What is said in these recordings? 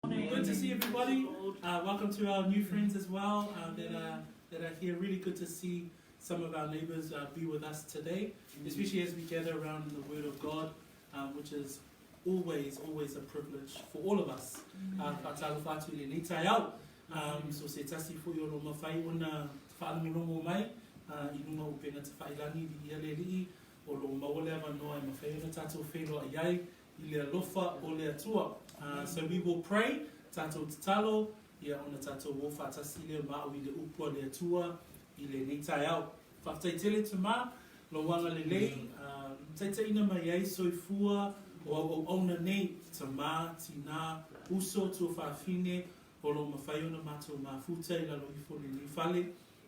Good to see everybody. Uh, welcome to our new friends as well uh, that are that are here. Really good to see some of our neighbours uh, be with us today, especially as we gather around the Word of God, um, which is always, always a privilege for all of us. Uh, Whātalofa atu i lenei taeao. Um, so se tasi foi o lo mawhai ona whaalongolongo mai uh, i lunga o pena te whailangi vi ia le lii o lo maua le avanoa e mawhai ona tātou whenua i ai i le alofa o le Atua. Uh, so we will pray, tātou tatalo, ia ona tātou o whātasi leo ma'o i le upu a le Atua i lenei taeao. Faafetai tele tama, lou agalelei, uh, taitaiina mai ai soifua o au auauna nei, tama, tina, uso, tuafafine, o lo o mafai ona matou mafuta i lalo ifo o lenei fale,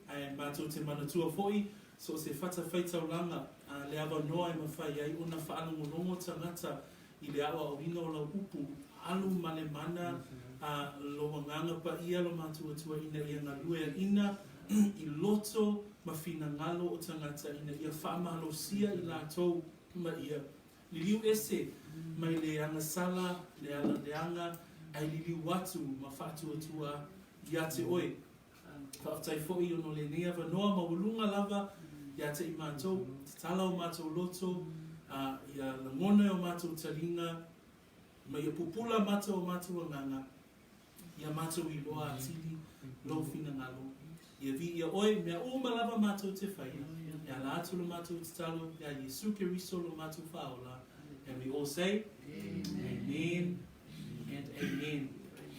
ae matou te manatua foi, so o se fatafaitaulaga a le avanoa e mafai ai ona faalogologo tagata i le aoaoina o lau upu, alu ma le mana a lou agaga paia lo matou Atua ina ia galueaina i loto ma finagalo o tagata ina ia faamalosia i latou ma ia liliu ese mai le agasala, le ala leaga, ae liliu atu ma faatuatua ia te oe. Faafetai foi ona o lenei avanoa maualuga lava ia te i matou, tatala o matou loto, a ia lagona e o matou taliga, ma ia pupula mata o matou agaga, ia matou iloa atili lou finagalo. Ia viia oe i mea uma lava matou te faia, e ala atu lo matou tatalo ia Iesu Keriso lo matou Faaola. And we all say, Amen. Amen and amen.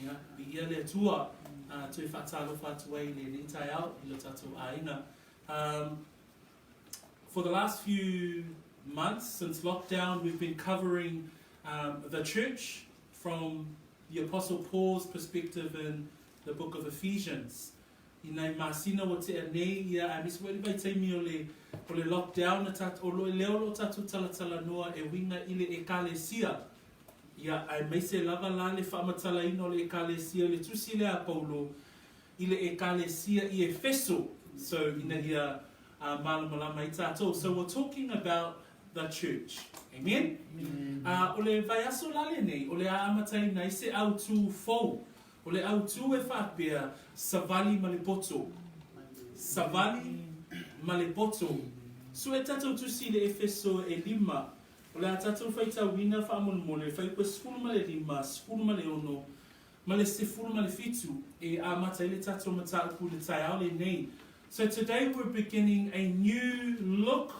Ia, viia le Atua, uh, toe faatalofa atu ai i lenei taeao i lo tatou aiga. Um, for the last few months since lockdown, we've been covering um, the church from the Apostle Paul's perspective in the book of Ephesians. I nai masina ua tea nei ia, aemaise foi le vaitaimi o le, o le lockdown, na tat, o lo e lea o lo o tatou talatalanoa e uiga i le Ekalesia. Ia, aemaise lava la le faamatalaina o le Ekalesia i le tusi lea a Paulo i le Ekalesia i Efeso, so ina ia uh, malamalama ai tatou. So we're talking about the church. Amen? Amen. Uh, o le vaiaso la lenei, o le a amataina ai se autū fou. O le autū e faapea, savali ma le poto. Savali ma le poto. Sue tatou tusi i le Efeso e lima, o le a tatou faitauina faamolemole fuaiupu e 15, 16 ma le 17 e amata ai le tatou mataupu i le taeao lenei. So today we're beginning a new look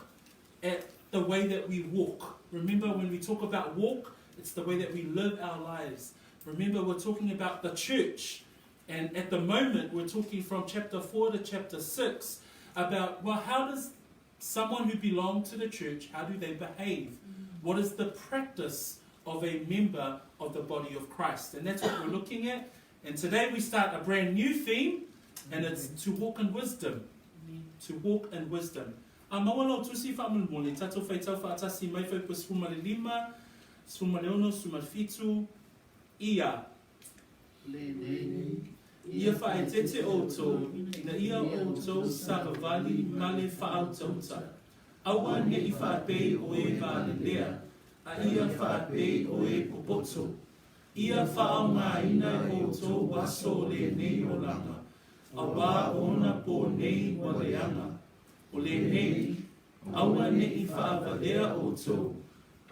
at the way that we walk. Remember when we talk about walk, it's the way that we live our lives. Remember we're talking about the church. And at the moment we're talking from chapter 4 to chapter 6 about, well, how does someone who belongs to the church, how do they behave? What is the practice of a member of the body of Christ? And that's what we're looking at. And today we start a brand new theme, and it's to walk in wisdom. To walk in wisdom. A maua lau tusi faamolemole, tatou faitau faatasi mai fuaiupu 15, 16, 17, ia. Lenei. Ia faaeteete outou, ina ia outou savavali ma le faautauta. Aua ne i faapei o e valelea, a ia faapei o e popoto. Ia faaaogaina e outou aso o lenei olaga, auā o ona pō nei ua leaga. O lenei, aua ne i faavalea outou,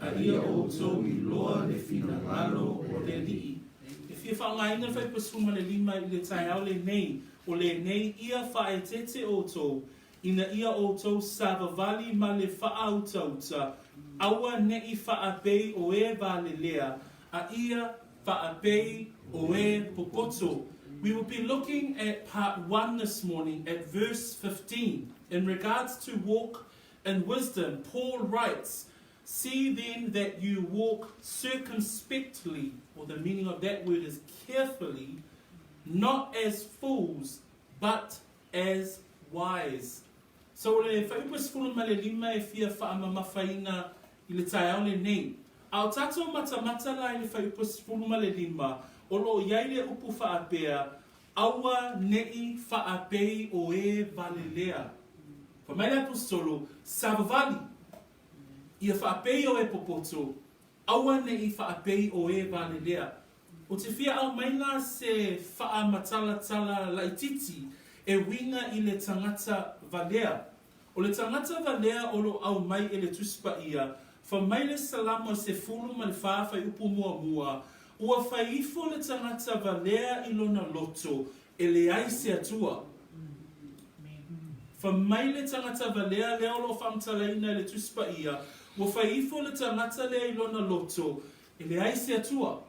a ia outou iloa le finagalo o le Alii. E fia faaaogaina le fuaiupu 15 i le taeao lenei, o lenei, ia faaeteete outou, ina ia outou savavali ma le faautauta, aua ne i faapei o e valelea, a ia faapei o e popoto. We will be looking at part 1 this morning at verse 15. In regards to walk in wisdom, Paul writes, See then that you walk circumspectly, or the meaning of that word is carefully, not as fools, but as wise. So o le fuaiupu 15 e fia faamamafaina i le taeao lenei. A o tatou matamata la i le fuaiupu 15, o lo o i ai le upu faapea, Aua ne i faapei o e valelea. Fai mai le Aposetolo, Savavali, ia faapei o e popoto, aua ne i faapei o e valelea. Ou te fia aumaina se faamatalatala laititi e uiga i le tagata valea. O le tagata valea o lo o aumai e le Tusi Paia, fa mai le Salamo 14 fuaiupu muamua, Ua fai ifo le tagata valea i lona loto, e leai se Atua. Fa mai le tagata valea lea o lo o faamatalaina e le Tusi Paia, ua fai ifo le tagata lea i lona loto, E leai se Atua.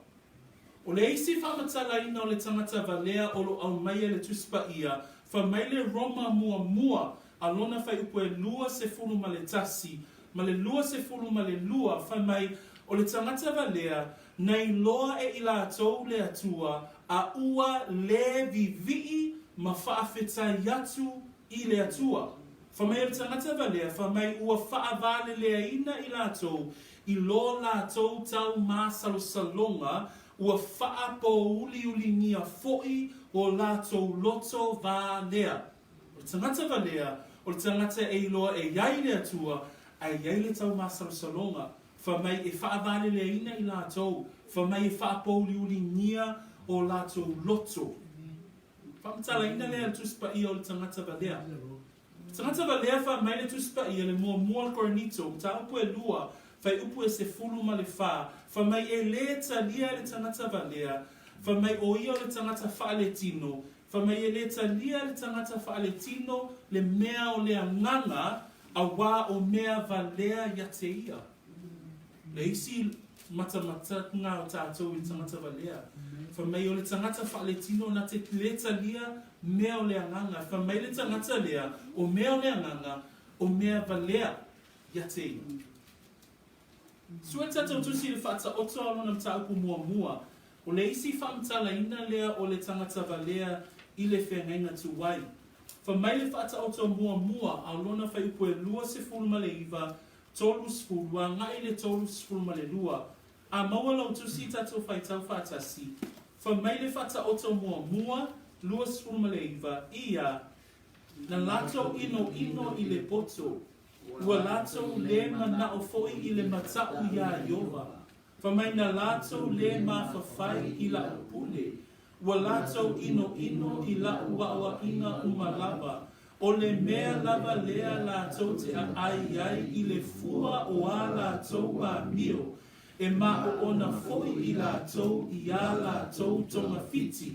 O le isi faamatalaina o le tagata valea o lo o aumaia e le Tusi Paia, fai mai le Roma muamua a lona fuaiupu e 21 ma le 22, fai mai, O le tagata valea, na iloa e i latou le Atua, a ua le vivii ma faafetai atu i le Atua. Fai mai o le tagata valea, fai mai ua faavaleleaina i latou i lo latou tau masalosaloga, ua faapouliuligia foi o latou loto valea. O le tagata valea, o le tagata e iloa e iai le Atua, ae iai le tau masalosaloga. Fai mai e faavaleleaina i latou, fai mai e faapouliuligia o latou loto. Faamatalaina lea e le Tusi Paia o le tagata valea. Tagata valea fai mai le Tusi Paia le muamua le Korinito, mataupu e lua, fuaiupu e 14, fai mai e lē talia e le tagata valea, fai mai o ia o le tagata faaletino, fai mai e lē talia e le tagata faaletino le mea o le agaga, auā o mea valea ia te ia. Le isi matamataga o tatou i le tagata valea. Fai mai o le tagata faaletino na te le talia mea o le agaga. Fai mai le tagata lea, o mea o le agaga, o mea valea ia te ia. Sue tatou tusi i le faataoto a lona mataupu muamua, o le isi faamatalaina lea o le tagata valea i le feagaiga tuai. Fai mai le faataoto muamua a lona fuaiupu e 29, 30, agai i le 32. A maua lau tusi tatou faitau faatasi. Fai mai le Faataoto muamua, 29, ia, Na latou inoino i le poto, ua latou lē manao foi i le mataʻu iā Ieova. Fai mai na latou lē mafafai i laʻu pule, Ua latou inoino i laʻu aʻoaʻiga uma lava, ʻo le mea lava lea latou te ʻaʻai ai i le fua o ā latou amio, e maʻoʻona foi i latou i ā latou togafiti,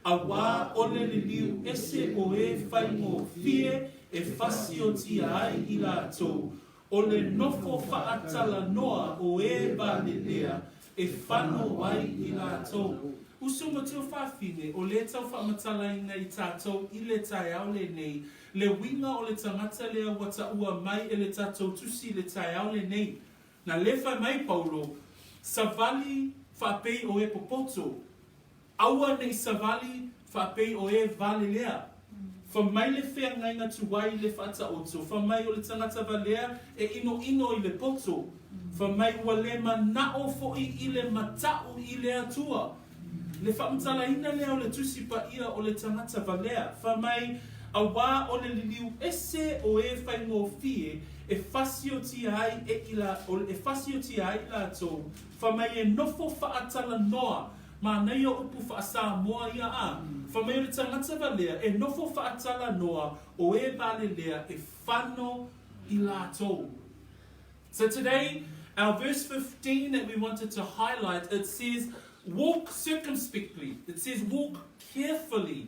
auā ʻo le liliu ese o e faigofie e fasiotia ai i latou, ʻo le nofo faatalanoa o e valelea e fano ai i latou. Uso ma tuafafine, o lē tau faamatalaina i tatou i le taeao lenei, le uiga o le tagata lea ua taua mai e le tatou tusi i le taeao lenei. Na lē fai mai Paulo, Savali faapei o e popoto. Aua nei savali faapei o e valelea. Fa mai le feagaiga tuai i le faataoto, fa mai o le tagata valea e inoino i le poto, fa mai ua le manao foi i le mataʻu i le Atua. Le faamatalaina lea o le Tusi Paia o le tagata valea, fa mai, Auā o le liliu ese o e faigofie e fasiotia ai e i la, e fasiotia ai i latou, fa mai e nofo faatalanoa Manaia upu faa-Samoa ia a, Fai mai o le tagata valea e nofo faatalanoa o e valelea e fano i latou. So today, our verse 15 that we wanted to highlight, it says, walk circumspectly. It says, walk carefully.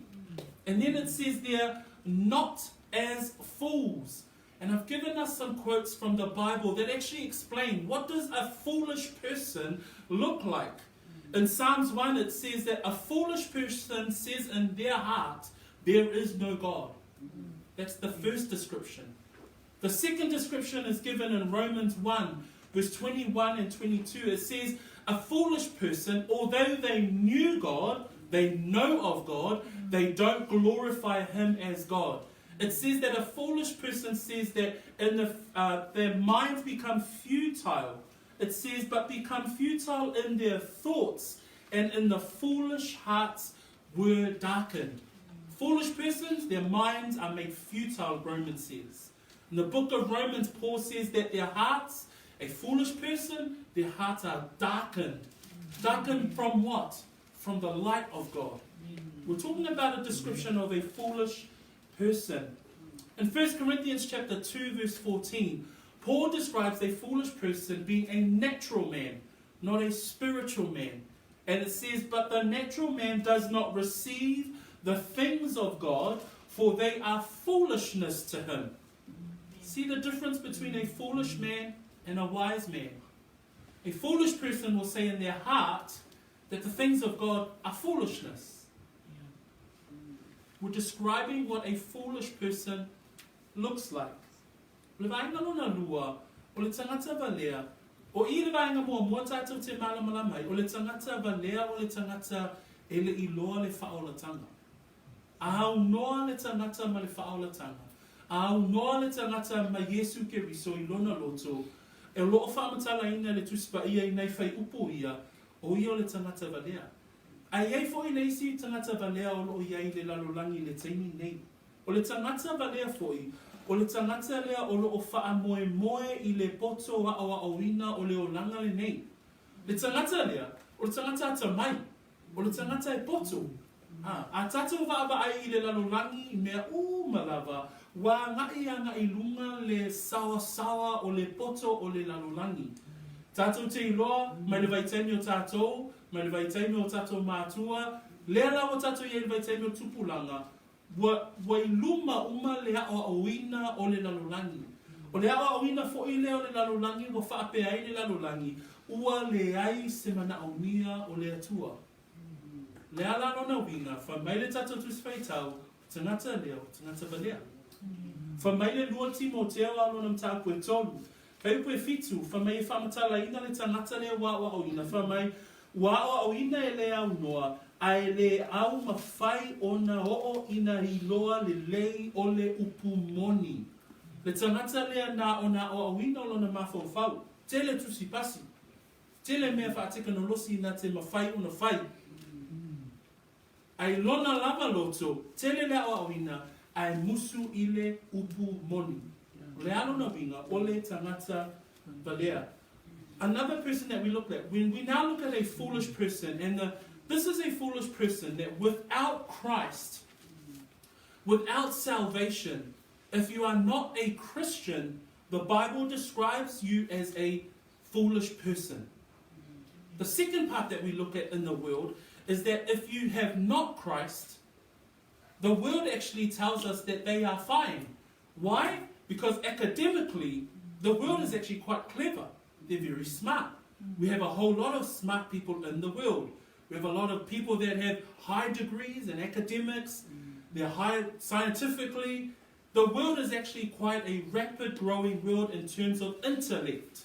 And then it says there, not as fools. And I've given us some quotes from the Bible that actually explain what does a foolish person look like. In Psalms 1, it says that a foolish person says in their heart, there is no God. That's the first description. The second description is given in Romans 1, verse 21 and 22. It says, A foolish person, although they knew God, they know of God, they don't glorify Him as God. It says that a foolish person says that in the, their minds become futile. It says, but become futile in their thoughts, and in the foolish hearts were darkened. Foolish persons, their minds are made futile, Romans says. In the book of Romans, Paul says that their hearts, a foolish person, their hearts are darkened. Darkened from what? from the light of God. We're talking about a description of a foolish person. In 1 Corinthians chapter 2 verse 14, Paul describes a foolish person being a natural man, not a spiritual man. And it says, But the natural man does not receive the things of God, for they are foolishness to him. See the difference between a foolish man and a wise man. A foolish person will say in their heart that the things of God are foolishness. We're describing what a foolish person looks like. O le vaega lona lua, o le tagata valea, o i le vaega muamua tātou te mālamalama ai, o le tagata valea o le tagata e le i loa le faaolatanga. Aunoa le tagata ma le faaolatanga, aunoa le tagata ma Iesu Keriso i lona loto, e o loo faamatalaina le Tusi Paia i nai fuaiupu ia, o ia o le tagata valea. Ae i ai foi le isi tagata valea o loo i ai i le lalolagi i le taimi nei. O le tagata valea foi, o le tagata lea o loo faamoemoe i le poto aoaoina o le olaga lenei. Le tagata lea, o le tagata atamai, o le tagata e poto. A, a tatou vaavaai i le lalolagi i mea uma lava, ua agai agai i luga le saoasaoa o le poto o le lalolagi. Tatou te iloa, mai le vaitaimi o tatou, mai le vaitaimi o tatou mātua, lea la ua tatou i ai i le vaitaimi o tupulaga, Ua, ua i luma uma le aoaoina o le lalolagi. O le aoaoina foi lea o le lalolagi ua faapea ai le lalolagi, ua leai se manaomia o le Atua. Le a la lona uiga, fai mai le tatou Tusi Faitau, o tagata lea, o tagata valea. Fai mai le 2 Timoteo a lona mataupu e tolu, fuaiupu e fitu, fai mai e faamatalaina le tagata lea ua aoaoina, fai mai, Ua aoaoina e le aunoa, a e le au mafai ona oo ina iloa lelei o le upu moni. Le tagata lea na ona aoaoina o lona mafaufau, tele tusi pasi, tele mea faatekonolosi na te mafai ona fai. A i lona lava loto, tele le aoaoina, a e musu i le upu moni. O le a lona uiga, o le tagata valea. Another person that we look at, when we now look at a foolish person, and the, this is a foolish person that without Christ, without salvation, if you are not a Christian, the Bible describes you as a foolish person. The second part that we look at in the world is that if you have not Christ, the world actually tells us that they are fine. Why? Because academically, the world is actually quite clever. They're very smart. We have a whole lot of smart people in the world. We have a lot of people that have high degrees in academics, they're high scientifically. The world is actually quite a rapid growing world in terms of intellect.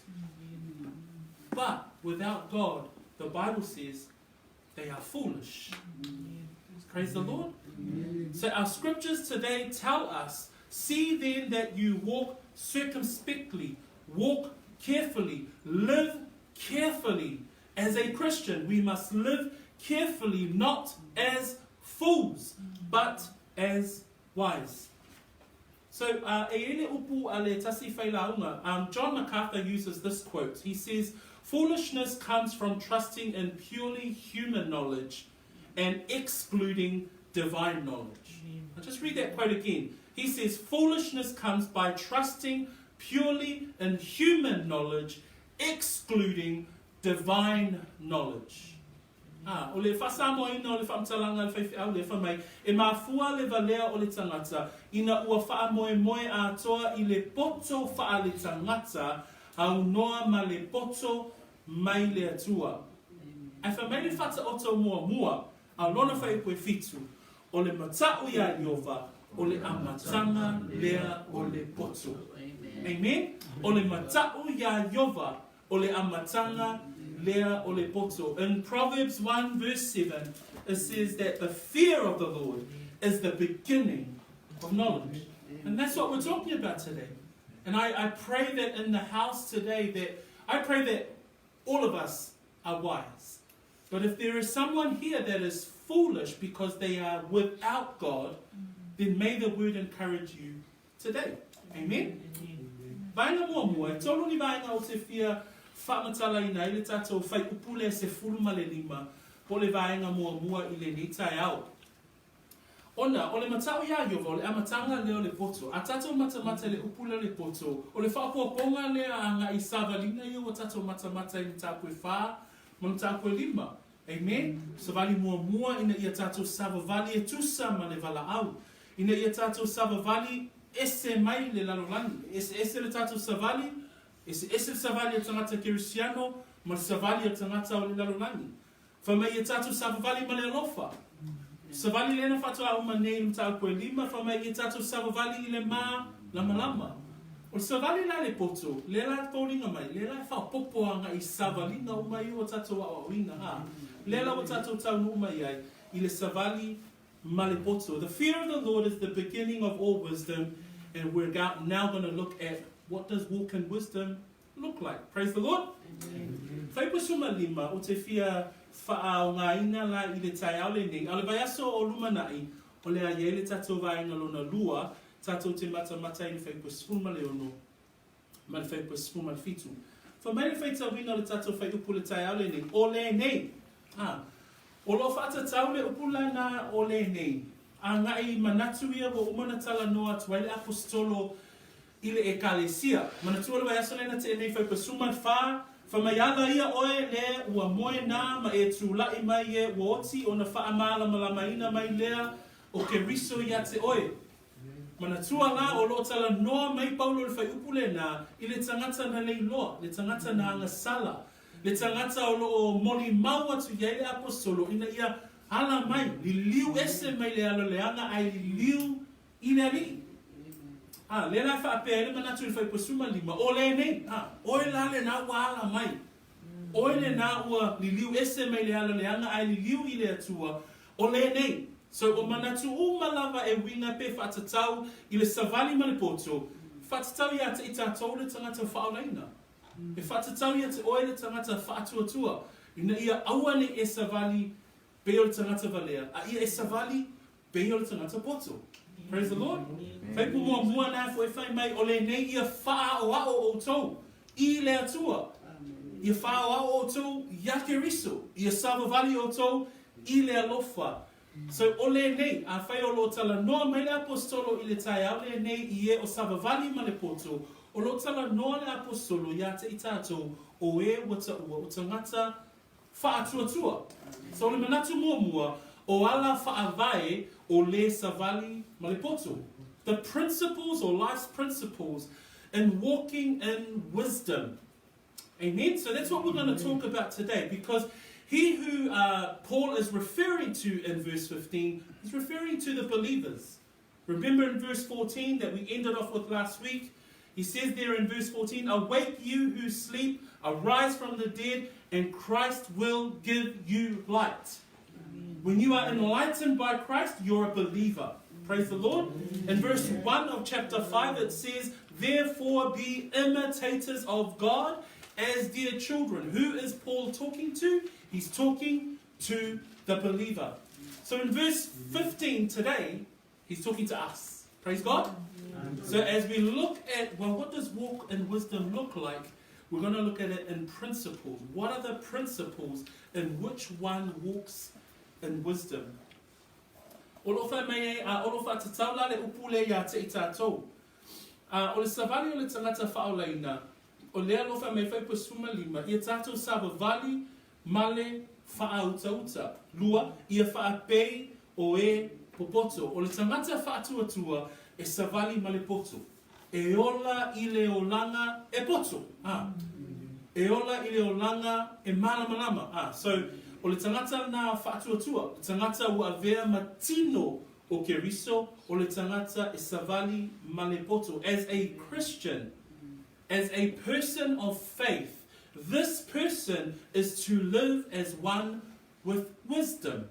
But without God, the Bible says they are foolish. Praise the Lord. So our scriptures today tell us see then that you walk circumspectly, walk carefully, live carefully. As a Christian, we must live carefully, not as fools, but as wise. So, e i ai le upu a le tasi failauga, John MacArthur uses this quote. He says, Foolishness comes from trusting in purely human knowledge and excluding divine knowledge. I'll just read that quote again. He says, Foolishness comes by trusting purely in human knowledge, excluding divine knowledge. Ā, o le faa-Samoaina o le faamatalaga a le faifeau lea, fai mai, E mafua le valea o le tagata ina ua faamoemoe atoa i le poto faaletagata aunoa ma le poto mai le Atua. Ae fai mai le Faataoto muamua a lona fuaiupu e fitu, O le mata'u iā Ieova, o le amataga lea o le poto. Amen? O le mata'u iā Ieova, o le amataga lea o le poto. In Proverbs 1 verse 7, it says that the fear of the Lord is the beginning of knowledge. And that's what we're talking about today. And I, I pray that in the house today that I pray that all of us are wise. But if there is someone here that is foolish because they are without God, then may the word encourage you today. Amen? Vaega muamua, e tolu ni vaega o te fia faamatalaina ai le tatou fuaiupu lea 15, Po o le vaega muamua i lenei taeao. Ona, o le mata'u iā Ieova, o le amataga lea o le poto. A tatou matamata i le upu lea o le poto, o le faaopoopoga lea agai i savaliga ia ua tatou matamata i mataupu e fā ma mataupu e lima. Amen? Savali muamua ina ia tatou savavali e tusa ma le valaau. Ina ia tatou savavali ese mai le lalolagi. E eseese le tatou savali, eseese le savali a le tagata kerisiano ma le savali a le tagata o le lalolagi. Fai mai ia tatou savavali ma le alofa. Savali lea na faatoa uma nei i le mataupu e lima, fai mai ia tatou savavali i le malamalama. O le savali la le poto, lea la e foliga mai, lea la e faaopoopo agai i savaliga uma ia ua tatou aoaoina, a, lea la ua tatou taunuu mai ai i le savali ma le poto. The fear of the Lord is the beginning of all wisdom and we're now gonna look at what does walk in wisdom look like. Praise the Lord. Faipusumalima, o te fia faaogaina la i le taeao lenei, a o le vaiaso o lumanai, o le a i ai le tatou vaega lona lua, tatou te matamata i le fuaiupu 16 ma le fuaiupu 17. Fai mai le faitauina o le tatou fuaiupu i le taeao lenei, o lenei. A, o lo o faatatau le upu lana o lenei, agai i manatu ia ua uma ona talanoa atu ai le Aposetolo i le Ekalesia. Manatua le vaiaso lea na tea nei fuaiupu 14, fai mai ala ia oe le ua moe nā ma e tula'i mai e ua oti ona faamalamalamaina mai lea o Keriso iā te oe. Manatua la o lo o talanoa mai Paulo i le fuaiupu lenā i le tagata na leiloa, le tagata na agasala, le tagata o lo o molimau atu i ai le Aposetolo ina ia ala mai, liliu ese mai le ala leaga ae liliu i le Alii. A, lea la e faapea ai le manatu i le fuaiupu 15, o lenei, a, oe la lenā ua ala mai. Oe lenā ua liliu ese mai le ala leaga ae liliu i le Atua, o lenei. So o manatu uma lava e uiga pe faatatau i le savali ma le poto, e faatatau iā te i tatou le tagata faaolaina. E faatatau ia te oe le tagata faatuatua, ina ia aua nei e savali pei o le tagata valea, a ia e savali pei o le tagata poto. Praise the Lord. Fuaiupu muamua na foi fai mai o lenei ia faaoao outou i le Atua. Ia faaoao outou iā Keriso. Ia savavali outou i le alofa. So o lenei, afai o lo o talanoa mai le Aposetolo i le taeao lenei i e o savavali ma le poto, o lo o talanoa le Aposetolo iā te i tatou o e ua taua o tagata Faatuatua. So o le manatu muamua, o ala faavae o le savali ma le poto. The principles or life's principles in walking in wisdom. Amen? So that's what we're going to talk about today because he who uh, Paul is referring to in verse 15 is referring to the believers. Remember in verse 14 that we ended off with last week? He says there in verse 14, Awake you who sleep, arise from the dead, and Christ will give you light. When you are enlightened by Christ, you're a believer. Praise the Lord. In verse 1 of chapter 5, it says, Therefore be imitators of God as dear children. Who is Paul talking to? He's talking to the believer. So in verse 15 today, he's talking to us. Praise God. So as we look at, well, what does walk in wisdom look like? We're going to look at it in principles. What are the principles in which one walks in wisdom? O lo o fai mai ai, a o lo o faatatau la le upu lea iā te i tatou. A o le savali o le tagata faaolaina, o lea o lo o fai mai fuaiupu 15, ia tatou savavali ma le faautauta. Lua, ia faapei o e popoto. O le tagata faatuatua e savali ma le poto. E ola i le olaga e poto. A. E ola i le olaga e malamalama. A. So, o le tagata na faatuatua, le tagata ua avea ma tino o Keriso, o le tagata e savali ma le poto. As a Christian, as a person of faith, this person is to live as one with wisdom,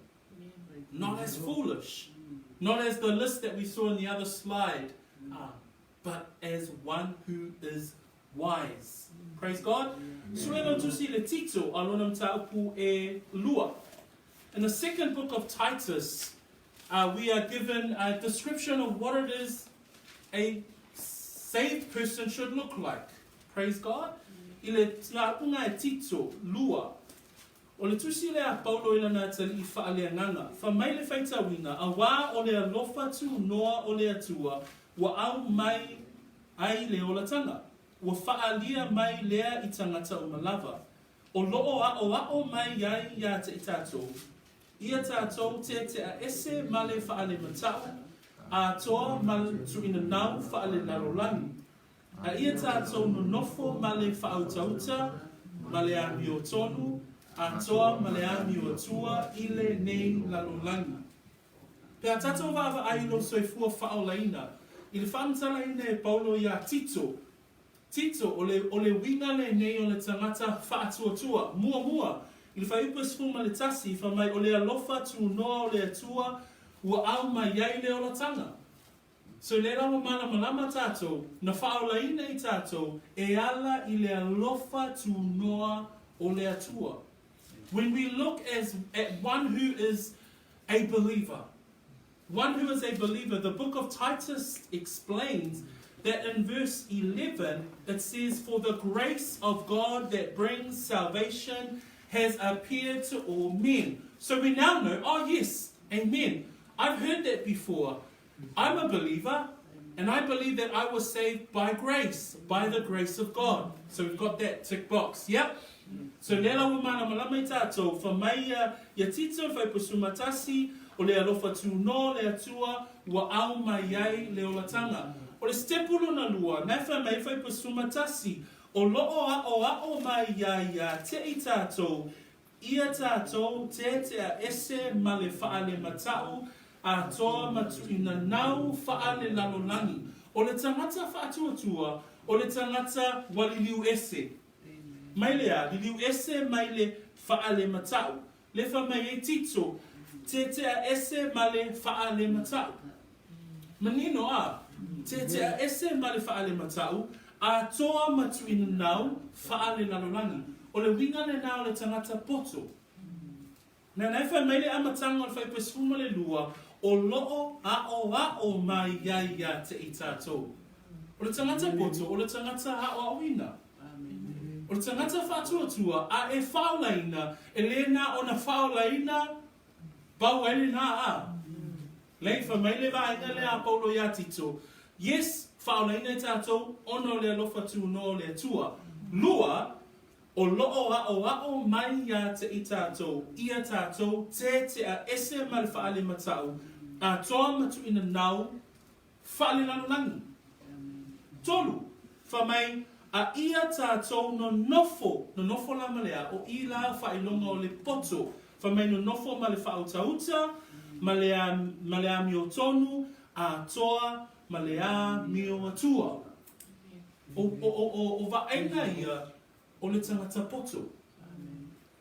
not as foolish, not as the list that we saw in the other slide, but as one who is wise. Praise God. Sue tusi le Tito a lona mataupu e lua. In the second book of Titus, we are given a description of what it is a saved person should look like. Praise God. I le ngā e Tito, lua. O le tusi lea a Paulo i lana atalii faaleagaga, fai mai le faitauina, Auā o le alofa tunoa o le Atua ua aumai ai le olataga, ua faaalia mai lea i tagata uma lava, o loo aʻoaʻo mai ai iā te i tatou, ia tatou tetea ese ma le faalemata'u atoa ma le tuuinanau faalelalolagi, a ia tatou nonofo ma le faautauta ma le amiotonu atoa ma le amioatua i lenei lalolagi. Pe a tatou vaavaai i lou soifua faaolaina, i le faamatalaina e Paulo iā Tito, Tito, o le, o le uiga lenei o le tagata faatuatua. Muamua, i le fuaiupu e 11, fai mai, o le alofa tunoa o le Atua ua aumai ai le olataga. So lea la ua malamalama tatou, na faaolaina i tatou e ala i le alofa tunoa o le Atua. When we look as, at one who is a believer, one who is a believer, the book of Titus explains that in verse 11 it says, For the grace of God that brings salvation has appeared to all men. So we now know, oh yes, amen. I've heard that before. I'm a believer, and I believe that I was saved by grace, by the grace of God. So we've got that tick box. Yep. So lea la ua malamalama i tatou, fai mai ia, ia Tito fuaiupu 11, o le alofa tunoa o le Atua, ua aumai ai le olataga. O le sitepu lona lua, na e fai mai fuaiupu 11, o loo aʻoaʻo mai ai iā te i tatou, ia tatou tetea ese ma le faalemata'u atoa ma tuuinanau faalelalolagi. O le tagata faatuatua, o le tagata ua liliu ese. Mai le a, liliu ese mai le faalemata'u. Le fai mai ai Tito, tetea ese ma le faalemata'u. Manino a, tetea ese ma le faalemata'u, atoa ma tuuinanau faalelalolagi. O le uiga lenā o le tagata poto. Na e fai mai le amataga o le fuaiupu 12, o loo aʻoaʻo mai ai iā te i tatou. O le tagata poto, o le tagata aʻoaʻoina. O le tagata faatuatua, a e faaolaina, e lē na ona faaolaina pau ai lenā a. Lei, fai mai le vaega lea a Paulo iā Tito, Yes, faaolaina i tatou, ona o le alofa tunoa o le Atua. Lua, o loo aʻoaʻo mai iā te i tatou, ia tatou tetea ese ma le faalemata'u, atoa ma tuuinanau faalelalolagi. Tolu, fai mai, a ia tatou nonofo, nonofo la ma le a, o i la faailoga o le poto, fai mai nonofo ma le faautauta, ma le a, ma le amiotonu, atoa ma le amioatua. O, o, o, o, o vaaiga ia o le tagata poto.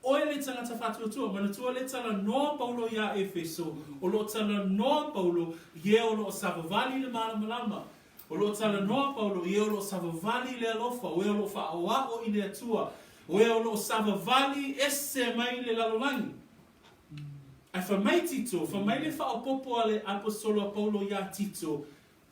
Oe le tagata faatuatua, manatua le talanoa Paulo iā Efeso, o loo talanoa Paulo i e o loo savavali i le malamalama. O loo talanoa Paulo i e o loo savavali i le alofa, o e o loo faaʻoaʻo i le Atua, o e o loo savavali ese mai le lalolagi. Ae fai mai Tito, fai mai le faaopoopo a le aposolo a Paulo iā Tito,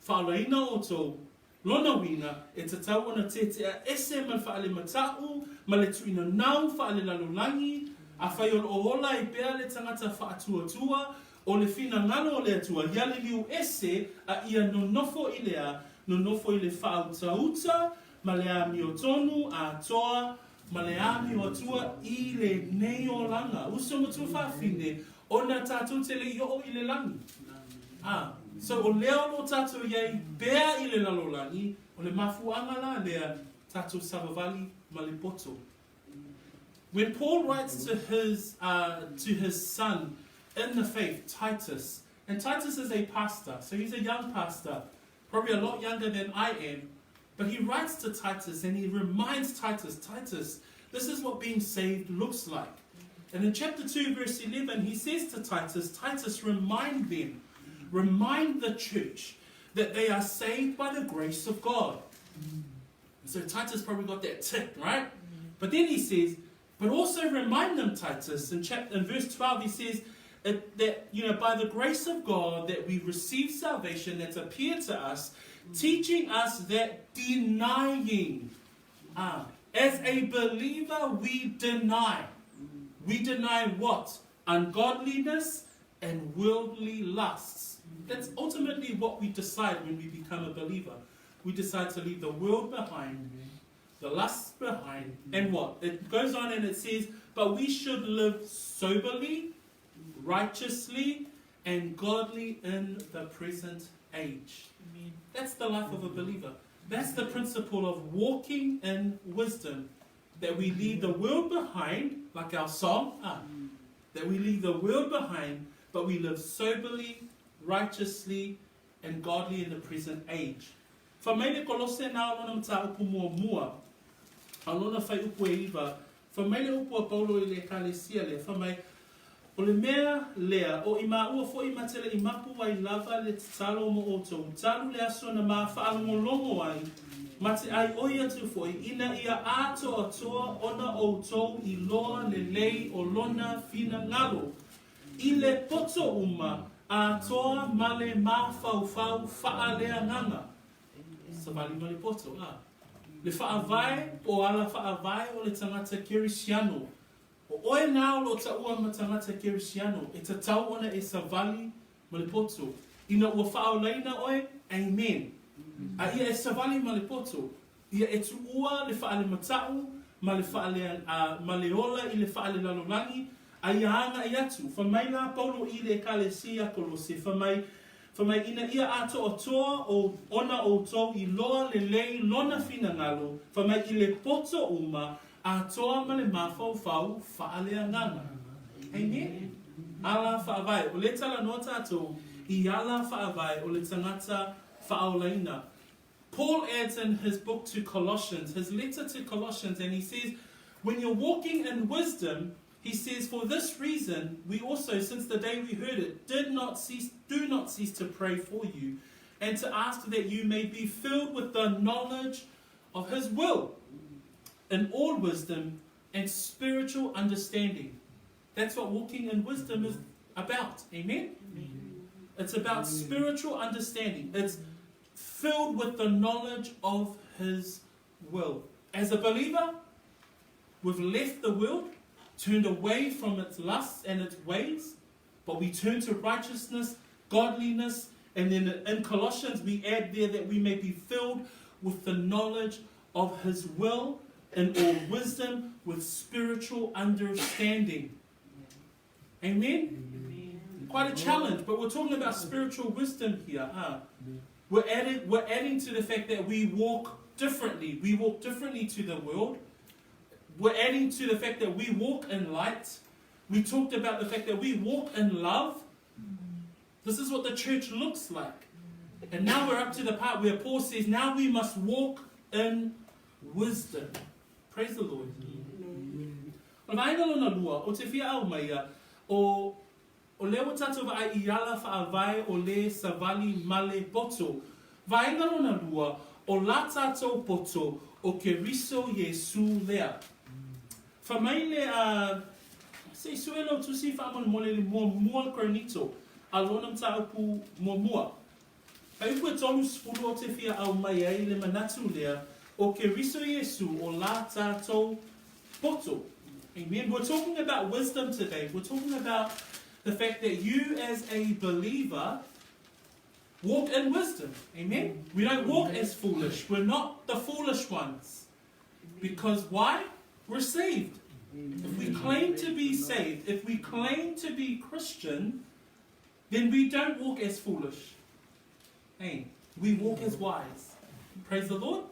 Faaolaina outou, Lona uiga, e tatau ona tetea ese ma le faalemata'u ma le tuuinanau faalelalolagi, afai o loo ola ai pea le tagata faatuatua, o le finagalo o le Atua, ia liliu ese a ia nonofo i le a, nonofo i le faautauta ma le amiotonu atoa ma le amioatua i lenei olaga. Uso ma tuafafine, ona tatou te le i oo i le lagi. A, so o lea o loo tatou i ai pea i le lalolagi, o le mafuaaga la lea, tatou savavali ma le poto. When Paul writes to his, to his son in the faith, Titus, and Titus is a pastor, so he's a young pastor, probably a lot younger than I am, but he writes to Titus and he reminds Titus, Titus, this is what being saved looks like. And in chapter 2, verse 11, he says to Titus, Titus, remind them, remind the church that they are saved by the grace of God. So Titus probably got that tick, right? But then he says, but also remind them, Titus, in chapter in verse 12, he says that, you know, by the grace of God that we receive salvation that's appeared to us, teaching us that denying. As a believer, we deny. We deny what? Ungodliness and worldly lusts. That's ultimately what we decide when we become a believer. We decide to leave the world behind, the lusts behind, and what? It goes on and it says, but we should live soberly, righteously, and godly in the present age. Amen. That's the life of a believer. That's the principle of walking in wisdom. That we leave the world behind, like our song, that we leave the world behind, but we live soberly, righteously, and godly in the present age. Fai mai le Kolose na o lona mataupu muamua, a lona fuaiupu e 9, fai mai le upu a Paulo i le Ekalesia lea, fai mai, O le mea lea, o i maua fo'i ma te le i mapu ai lava le tatalo mo outou, talu le aso na ma faalogologo ai, ma te aioi atu fo'i, ina ia atoatoa ona outou iloa lelei o lona finagalo, i le poto uma, atoa ma le mafaufau faaleagaga. Savali ma le poto, a. Le faavae po o ala faavae o le tagata Kerisiano. O oe nā o lo o taua ma tagata Kerisiano, e tatau ona e savali ma le poto. Ina ua faaolaina oe, amen. A ia e savali ma le poto, ia e tuua le faalemata'u ma le faale, a, ma le ola i le faalelalolagi, a ia aga'i atu. Fai mai la Paulo i le Ekalesia Kolose, fai mai, fai mai, ina ia atoatoa o, ona outou iloa lelei lona finagalo, fai mai, i le poto uma, Atoa ma le mafaufau faaleagaga. Amen. Ala faavae. O lea talanoa tatou i ala faavae o le tagata faaolaina. Paul adds in his book to Colossians, his letter to Colossians, and he says, when you're walking in wisdom, he says, for this reason, we also, since the day we heard it, did not cease, do not cease to pray for you, and to ask that you may be filled with the knowledge of his will in all wisdom and spiritual understanding. That's what walking in wisdom is about. Amen? Amen. It's about Amen. Spiritual understanding. It's filled with the knowledge of his will. As a believer, we've left the world, turned away from its lusts and its ways, but we turn to righteousness, godliness, and then in Colossians we add there that we may be filled with the knowledge of his will in all wisdom with spiritual understanding. Amen? Amen? Quite a challenge, but we're talking about spiritual wisdom here. Huh? We're, added, we're adding to the fact that we walk differently. We walk differently to the world. We're adding to the fact that we walk in light. We talked about the fact that we walk in love. This is what the church looks like. And now we're up to the part where Paul says, now we must walk in wisdom. Praise the Lord. O le vaega lona lua, o te fia au mai ia, o, o lea ua tatou vaai i ala faavae o le savali male poto. Vaega lona lua, o la tatou poto o Keriso Iesu lea. Fai mai le a, se i sue lau tusi faamolemole i le muamua Korinito, a lona mataupu muamua. Fai upu e 30 o te fia au mai ai le manatu lea o Keriso Iesu o la tatou poto. Amen. We're talking about wisdom today. We're talking about the fact that you as a believer walk in wisdom. Amen. We don't walk as foolish. We're not the foolish ones. Because why? We're saved. If we claim to be saved, if we claim to be Christian, then we don't walk as foolish. Hey, we walk as wise. Praise the Lord.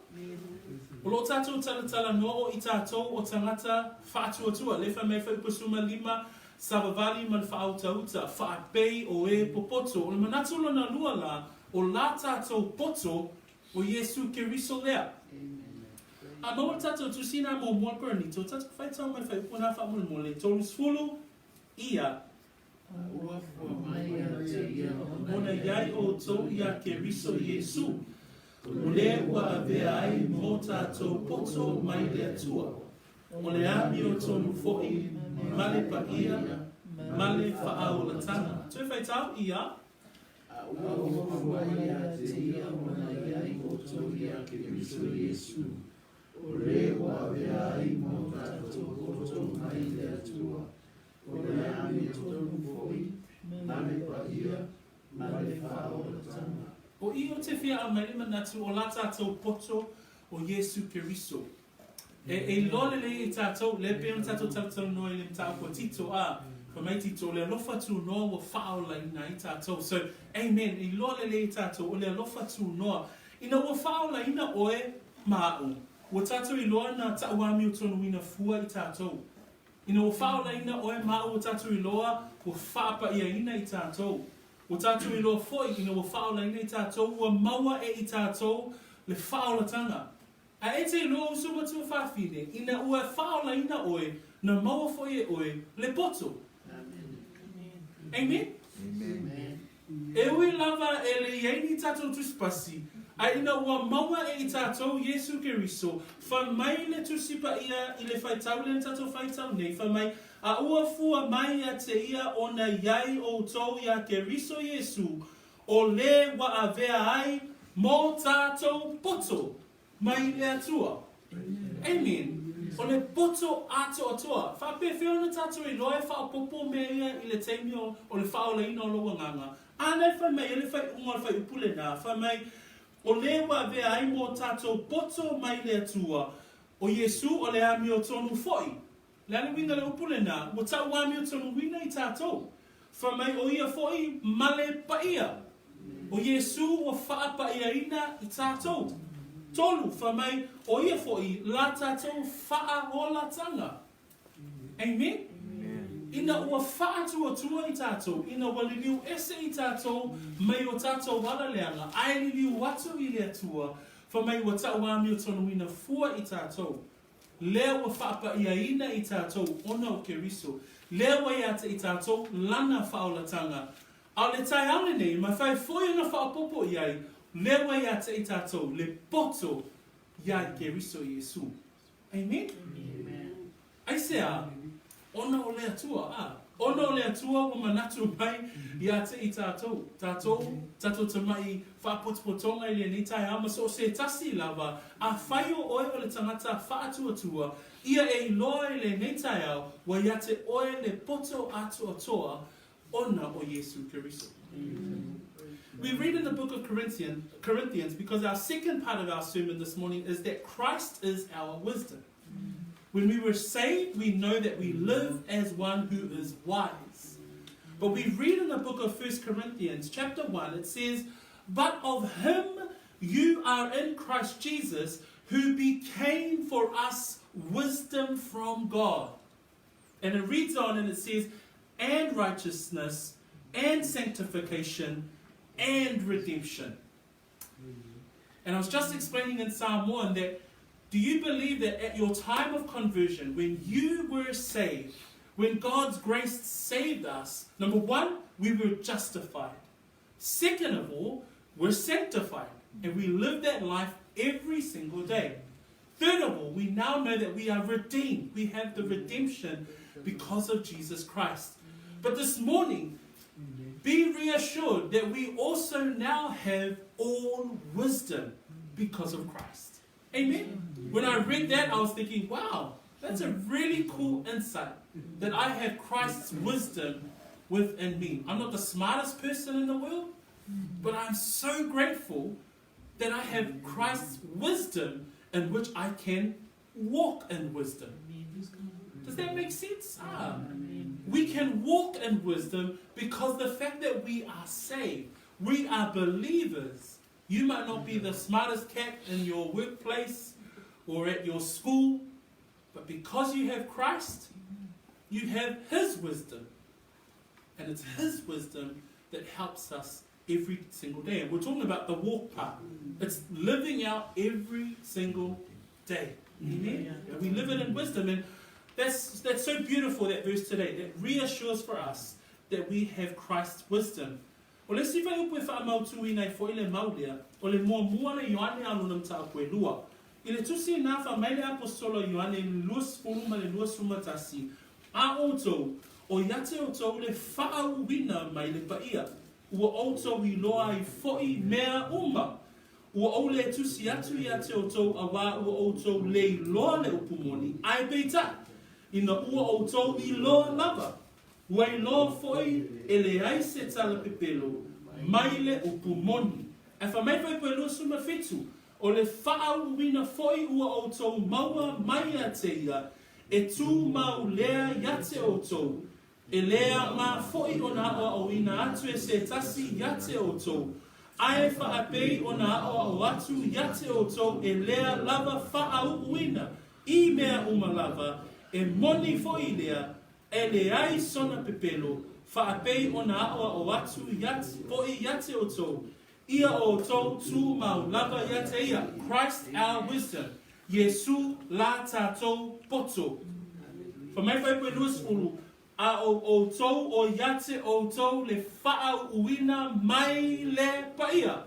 O lo tātou talatala noa o i tātou o tangata whaatuatua, le wha mei whaupasuma lima, savavali ma le whaautauta, whaapei o e popoto. O le manatu lona lua la, o la tātou poto o Iesu Keriso lea. A maua le tatou tusi nā muamua Korinito, tatou whaitau mai whaiupu nā whaamolemole, 30 ia. A ua fua mai ia te ia ona Ona iai outou ia Keriso Iesu, o le ua avea ai mō tātou poto mai le Atua, o le amio tonu fo'i ma le paia, ma le whaaolatanga. Toe whaitau ia. A ua fua mai ia te ia ona iai outou ia Keriso Iesu, o le ua avea ai mō tātou poto mai le Atua. O le amiotonu foi ma le paia ma le faaolataga. O i o te fia aumai le manatu o la tatou poto o Iesu Keriso. E, e iloa lelei e tatou, lea pei ona tatou talatalanoa i le mataupu a Tito, a, fai mai Tito, o le alofa tunoa ua faaolaina ai tatou. So, amen, e iloa lelei e tatou, o le alofa tunoa. Ina ua faaolaina oe ma a'u, ua tatou iloa na ta'uamiotonuina fua i tatou. Ina ua faaolaina oe ma a'u ua tatou iloa ua faapa'iaina i tatou. Ua tatou iloa foi ina ua faaolaina i tatou ua maua e i tatou le faaolataga. A e te iloa uso matua fafine, ina ua faaolaina oe na maua foi e oe le poto. Amen. E ui lava e le i ai ni tatou tusipasi, a ina ua maua e i tatou Iesu Keriso, fai mai le Tusi Paia i le faitau lea na tatou faitau nei, fai mai, A ua fua mai ia te ia ona i ai outou iā Keriso Iesu, o le ua avea ai mō tatou poto mai le Atua. Amen. O le poto atoatoa. Faapefea ona tatou iloa e faaopoopo mea ia i le taimi o, o le faaolaina o lou agaga? Ana e fai mai ai le faaiuga o le faaiupu lenā, fai mai, O le ua avea ai mō tatou poto mai le Atua, o Iesu o le amiotonu foi. Le a le uiga o le upu lenā, ua tauamiotonuina i tatou. Fai mai o ia foi ma le paia. O Iesū ua faapaiaina i tatou. Tolu, fai mai o ia foi la tatou faaolataga. Amen? Ina ua faatuatua i tatou, ina ua liliu ese i tatou mai o tatou ala leaga, ae liliu atu i le Atua, fai mai ua tauamiotonuina fua i tatou. Lea ua faapa'iaina i tatou ona o Keriso, lea ua ia te i tatou Lana faaolataga. A o le taeao lenei, mafai foi ona faaopoopo i ai, lea ua ia te i tatou le poto iā i Keriso Iesu. Amen? Aisea? Ona o le Atua, a. Ona o le Atua ua manatu mai ia te i tatou, tatou, tatou tama'i faapotopotoga i lenei taeao ma so o se tasi lava, afai o oe o le tagata faatuatua, ia e iloa i lenei taeao ua ia te oe le poto atoatoa ona o Iesu Keriso. We read in the book of Corinthian, Corinthians because our second part of our sermon this morning is that Christ is our wisdom. When we were saved, we know that we live as one who is wise. But we read in the book of 1 Corinthians, chapter 1, it says, But of him you are in Christ Jesus, who became for us wisdom from God. And it reads on and it says, And righteousness, and sanctification, and redemption. And I was just explaining in Psalm 1 that do you believe that at your time of conversion, when you were saved, when God's grace saved us, number one, we were justified. Second of all, we're sanctified. And we live that life every single day. Third of all, we now know that we are redeemed. We have the redemption because of Jesus Christ. But this morning, be reassured that we also now have all wisdom because of Christ. Amen? When I read that, I was thinking, wow, that's a really cool insight that I have Christ's wisdom within me. I'm not the smartest person in the world, but I'm so grateful that I have Christ's wisdom in which I can walk in wisdom. Does that make sense? Ah. We can walk in wisdom because the fact that we are saved, we are believers. You might not be the smartest cat in your workplace or at your school, but because you have Christ, you have His wisdom. And it's His wisdom that helps us every single day. And we're talking about the walk part. It's living out every single day. Amen. And we live it in wisdom. And that's, that's so beautiful, that verse today. That reassures for us that we have Christ's wisdom. O le isi fuaiupu e faamautuina ai foi le mau lea, o le muamua le Ioane a lona mataupu e lua. I le tusi ina fai mai le Aposetolo Ioane i le 20 ma le 21, A outou, o ia te outou le faauuina mai le paia, ua outou iloa ai foi mea uma. Ua ou le tusi atu ia te outou auā ua outou le iloa le upu moni, ae peitai, ina ua outou iloa lava. Ua iloa foi e leai se tala pepelo mai le upu moni. Ae fai mai fuaiupu e 27, O le faauuina foi ua outou maua mai ia te ia, e tumau lea ia te outou, e le aoga foi ona aoaoina atu e se tasi ia te outou, ae faapei ona aoao atu ia te outou e lea lava faauuina i mea uma lava, e moni foi lea, e leai sona pepelo, faapei ona aoao atu ia foi ia te outou, ia outou tumau lava ia te ia, Christ our wisdom, Iesu la tatou poto. Fai mai fuaiupu e 20, A o outou o ia te outou le faauuina mai le paia.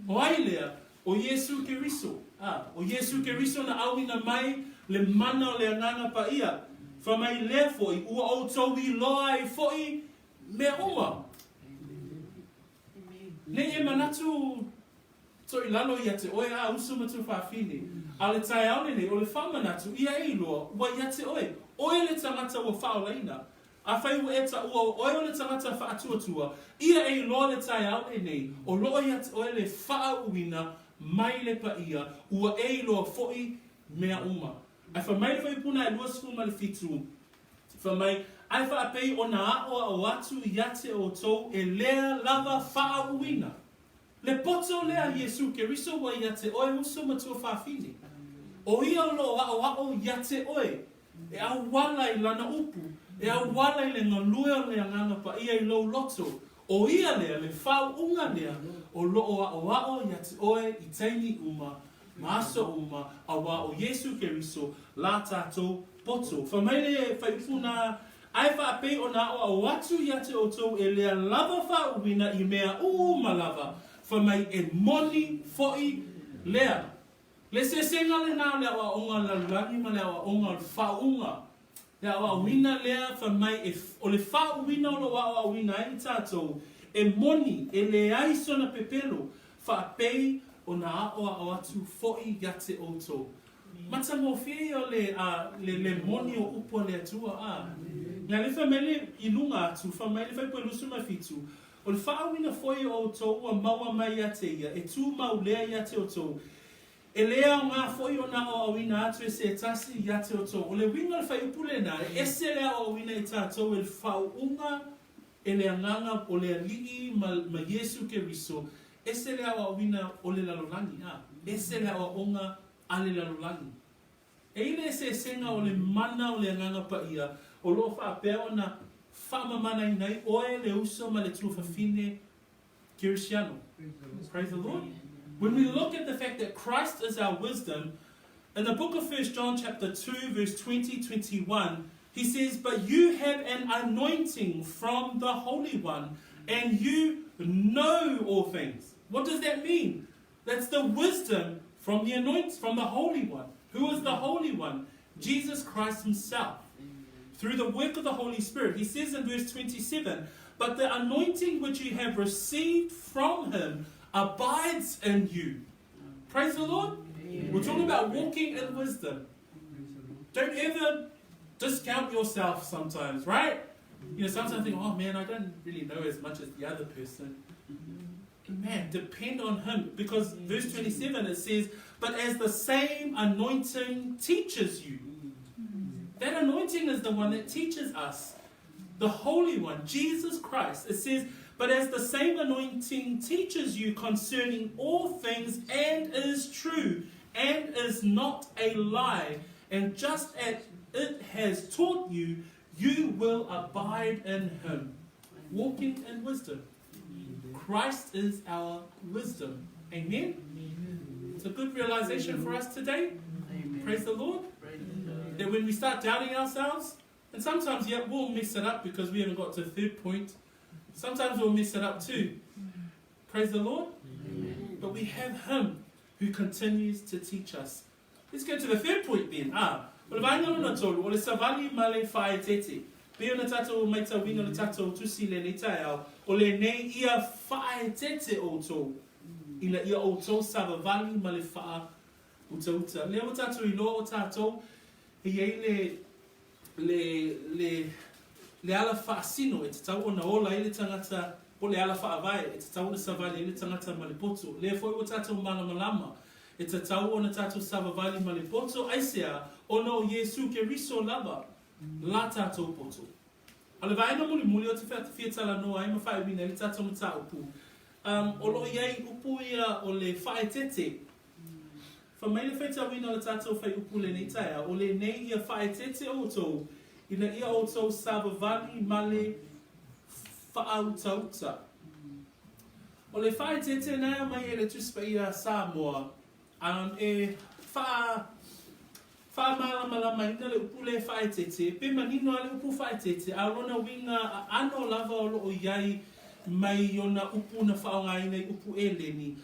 O ai lea? O Iesu Keriso. A, o Iesu Keriso na auina mai le mana o le Agaga Paia. Fai mai lea foi, ua outou iloa ai foi mea uma. Nei e manatu toilalo ia te oe a uso ma tuafafine, a o le taeao lenei o le faamanatu ia e iloa ua ia te oe, oe le tagata ua faaolaina. Afai ua e taua o oe o le tagata faatuatua, ia e iloa le taeao lenei o loo ia te oe le faauuina mai le paia, ua e iloa foi mea uma. Ae fai mai le fuaiupu na e 27, Fai mai, Ae faapei ona aoao atu ia te outou e lea lava faauuina. Le poto lea a Iesu Keriso ua ia te oe uso ma tuafafine. O ia o loo aoao ia te oe, e auala i lana upu, e auala i le galue o le Agaga Paia i lou loto. O ia lea, le faauuga lea, o loo aoao ia te oe i taimi uma ma aso uma, auā o Iesu Keriso la tatou poto. Fai mai le fuaiupu na, Ae faapei ona aoao atu ia te outou e lea lava faauuina i mea uma lava, fai mai e moni foi lea. Le sesega lena o le aoaoga a le lalolagi ma le aoaoga o le faauuga. Le aoaoina lea fai mai e, o le faauuina o lo o aoaoina ai i tatou, e moni, e leai sona pepelo, faapei ona aoao atu foi ia te outou. Matagofie ia o le, a, le, le moni o upu a le Atua, a. Nā le fai mai le, i luga atu, fai mai le fuaiupu e 27, O le faauuina foi o outou ua maua mai ia te ia, e tumau lea ia te outou, E le aoga foi ona aoaoina atu e se tasi ia te outou. O le uiga o le fuaiupu lena, e ese le aoaoina i tatou e le faauuga e le Agaga o le Alii ma, ma Iesu Keriso, ese le aoaoina o le lalolagi, a, ese le aoaoga a le lalolagi. E i le eseesega o le mana o le Agaga Paia o lo o faapea ona faamamanaina ai oe le uso ma le tuafafine Kerisiano. Praise the Lord. When we look at the fact that Christ is our wisdom, in the book of 1 John chapter 2 verse 20, 21, he says, But you have an anointing from the Holy One, and you know all things. What does that mean? That's the wisdom from the anoint, from the Holy One. Who is the Holy One? Jesus Christ Himself. Through the work of the Holy Spirit. He says in verse 27, But the anointing which you have received from Him abides in you. Praise the Lord. Amen. We're talking about walking in wisdom. Don't ever discount yourself sometimes, right? You know, sometimes I think, oh man, I don't really know as much as the other person. Man, depend on him. Because verse 27 it says, But as the same anointing teaches you. That anointing is the one that teaches us. The Holy One, Jesus Christ. It says, But as the same anointing teaches you concerning all things and is true and is not a lie, and just as it has taught you, you will abide in him, walking in wisdom. Christ is our wisdom. Amen? Amen. It's a good realization for us today. Amen. Praise the Lord. Praise that when we start doubting ourselves, and sometimes, yeah, we'll mess it up because we haven't got to the third point. Sometimes we'll mess it up too. Praise the Lord. Amen. But we have Him who continues to teach us. Let's go to the third point then. Ah, o le vaega lona tolu, o le savali ma le faaeteete. Pei ona tatou maitauina le tatou tusi i lenei taeao, o lenei ia faaeteete outou, ina ia outou savavali ma le faautauta. Lea ua tatou iloa o tatou e i ai le, le, le, Le ala faasino e tatau ona ola ai le tagata po o le ala faavae e tatau ona savali ai le tagata ma le poto. Lea foi ua tatou malamalama e tatau ona tatou savavali ma le poto, aisea? Ona o Iesu Keriso lava la tatou poto. A o le vaega mulimuli ou te fia talanoa ai ma faaiuina ai le tatou mataupu, um, o lo o i ai upu ia o le faaeteete. Fai mai le faitauina o le tatou fuaiupu i lenei taeao, o lenei ia faaeteete outou ina ia outou savavali ma le faautauta. O le faaeteete na e aumai e le Tusi Paia a Samoa, um, e faa, faamalamalamaina le upu lea faaeteete, pe manino lava le upu faaeteete, a o lona uiga aano lava o lo o i ai mai ona upu na faaaogaina i upu Eleni,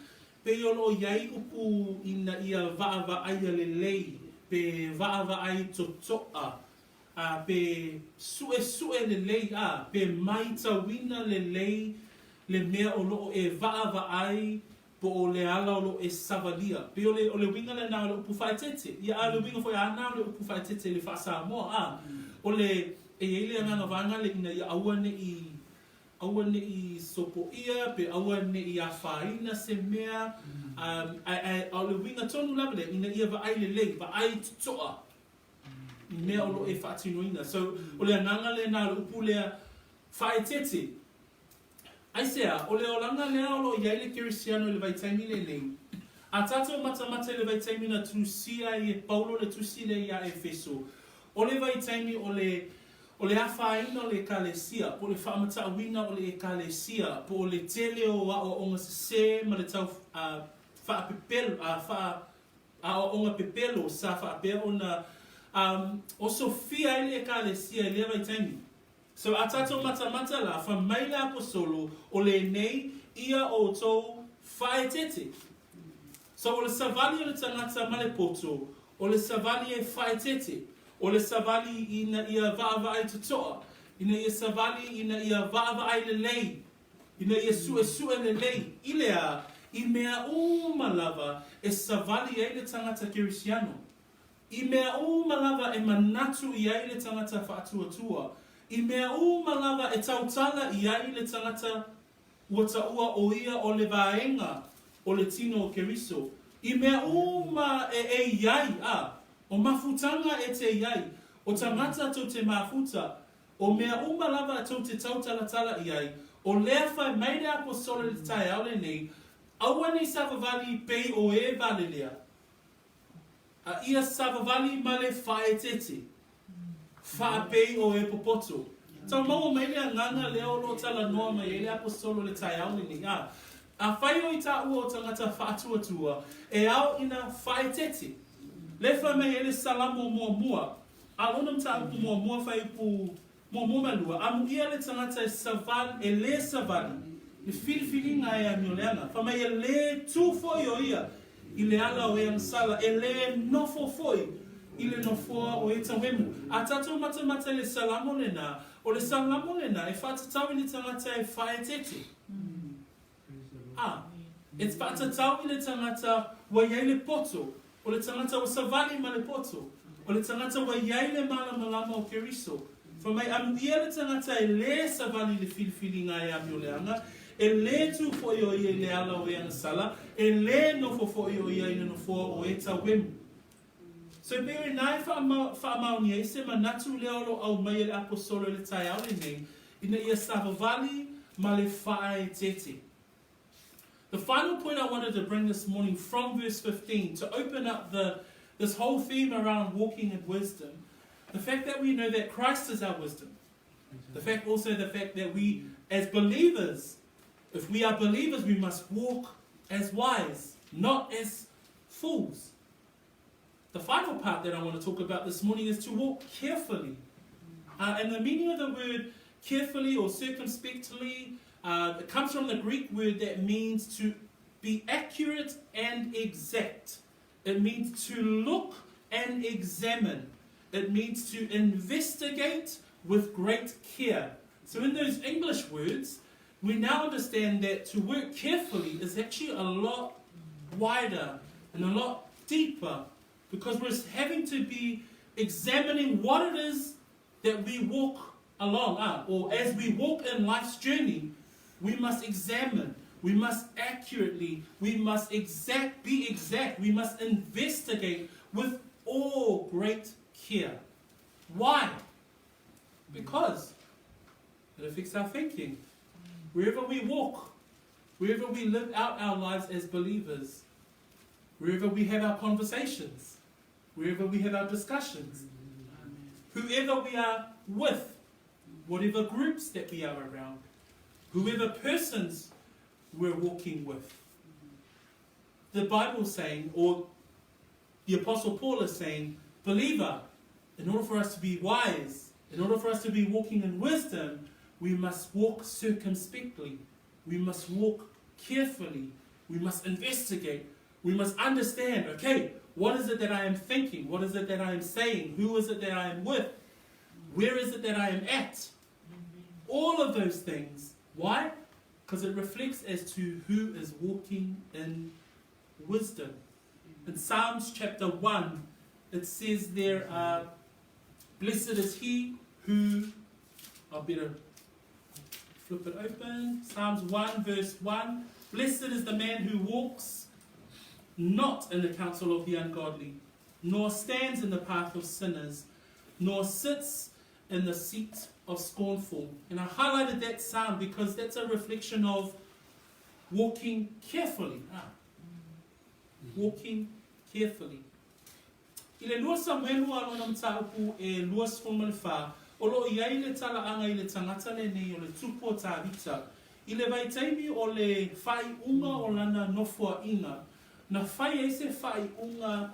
Pei o lo o i ai upu ina ia vaavaaia lelei, pe vaavaai totoa, a pe suesue lelei, a pe maitauina lelei le mea o lo o e vaavaai po o le ala o lo o e savalia. Pei o le, o le uiga lena o le upu faaeteete. Ia, a o le uiga foi a na o le upu faaeteete i le faa-Samoa, a o le, e i ai le agaga vaega lea ina ia aua ne i Aua ne i sopoia pe aua ne i afaina se mea, ae o le uiga tonu lava lea, ina ia vaai lelei, vaai totoa i mea o lo o e faatinoina. So, o le agaga lena o le upu lea, faaeteete. Aisea, o le olaga lea o lo o i ai le kerisiano i le vaitaimi lenei, a tatou matamata i le vaitaimi na tusia ai e Paulo le tusi lea iā Efeso, o le vaitaimi o le O le afaina o le Ekalesia, po o le faamatauina o le Ekalesia, po o le tele o aoaoga sesē ma le tau faapepelo, faa, aoaoga pepelo sa faapea ona osofia ai le Ekalesia i lea vaitaimi. So, a tatou matamata la, fai mai le Aposolo, o lenei ia outou faaeteete. So, o le savali o le tagata ma le poto, o le savali e faaeteete, o le savali ina ia vaavaai totoa, ina ia savali ina ia vaavaai lelei, ina ia suesue lelei, i le a? I mea uma lava e savali ai le tagata Kerisiano, i mea uma lava e manatu i ai le tagata faatuatua, i mea uma lava e tautala i ai le tagata Ua taua ʻo ia o le vaega o le tino o Keriso, i mea uma e e i ai, a, o mafutaga e te i ai, o tagata tou te mafuta, o mea uma lava tou te tautalatala i ai, o lea fai mai le Aposolo i le taeao lenei, Aua nei savavali pei o e valelea, A ia savavali ma le faaeteete, faapei o e popoto. Tau maua mai le agaga lea o lo o talanoa mai ai le Aposolo i le taeao lenei, a, afai o i taua o tagata faatuatua, e ao ina faaeteete. Lea fai mai ai le Salamo muamua, a lona mataupu muamua fuaiupu muamua ma lua, Amuia le tagata e savali, e lē savali, le filifiliga e amioleaga. Fai mai e lē tu foi o ia i le ala o e agasala, e lē nofo foi i le nofoa o e tauemu. A tatou matamata i le Salamo lenā, o le Salamo lenā e faatatau i le tagata e faaeteete. A, e faatatau i le tagata ua i ai le poto, o le tagata ua savali ma le poto, o le tagata ua i ai le malamalama o Keriso. Fai mai, amuia le tagata e lē savali i le filifiliga e amioleaga, e lē tu foi o ia i le ala o e agasala, e lē nofo foi o ia i le nofoa o e tauemu. So e pei o inā e faamaonia ai se manatu lea o lo o aumai e le Aposolo i le taeao lenei, ina ia savavali ma le faaeteete. The final point I wanted to bring this morning from verse 15 to open up the, this whole theme around walking in wisdom, the fact that we know that Christ is our wisdom. The fact also the fact that we as believers, if we are believers, we must walk as wise, not as fools. The final part that I want to talk about this morning is to walk carefully. And the meaning of the word carefully or circumspectly it comes from the Greek word that means to be accurate and exact. It means to look and examine. It means to investigate with great care. So in those English words, we now understand that to work carefully is actually a lot wider and a lot deeper because we're having to be examining what it is that we walk along, ah, or as we walk in life's journey, we must examine, we must accurately, we must exact, be exact, we must investigate with all great care. Why? Because it affects our thinking. Wherever we walk, wherever we live out our lives as believers, wherever we have our conversations, wherever we have our discussions, whoever we are with, whatever groups that we are around, whoever persons we're walking with. The Bible saying, or the Apostle Paul is saying, believer, in order for us to be wise, in order for us to be walking in wisdom, we must walk circumspectly. We must walk carefully. We must investigate. We must understand, okay, what is it that I am thinking? What is it that I am saying? Who is it that I am with? Where is it that I am at? All of those things. Why? Because it reflects as to who is walking in wisdom. In Psalms chapter 1, it says there, uh, Blessed is he who, I better flip it open. Psalms 1, verse 1. Blessed is the man who walks not in the counsel of the ungodly, nor stands in the path of sinners, nor sits in the seat of scornful. And I highlighted that psalm because that's a reflection of walking carefully. Ah. Walking carefully. I le 2 Samuelu a lona mataupu e 24, o lo o i ai le talaaga i le tagata lenei o le tupu o Tavita. I le vaitaimi o le faaiuga o lana nofoaiga, na fai ai se faaiuga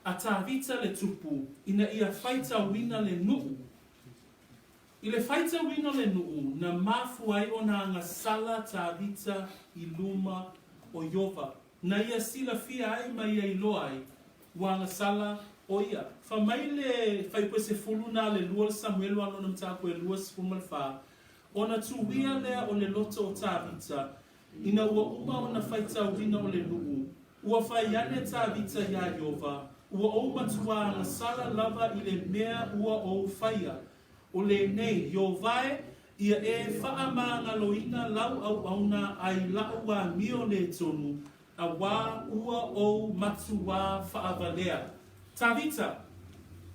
a Tavita le tupu ina ia faitauina le nuu. I le faitauina o le nuu, na mafua ai ona agasala Tavita i luma o Iova. Na ia silafia ai ma ia iloa ai, ua agasala o ia. Fa mai le faipue na le lua le Samuelu a lona mataupu e 24, ona tuia lea o le loto o Tavita, ina ua uma ona faitauina o le nuu, ua fai ane Tavita iā Iova, ua ou matuā agasala lava i le mea ua ou faia. O lenei, Iova e, ia e faamagaloina lau auauna ai la'u amio lē tonu, auā ua ou matuā faavalea. Tavita,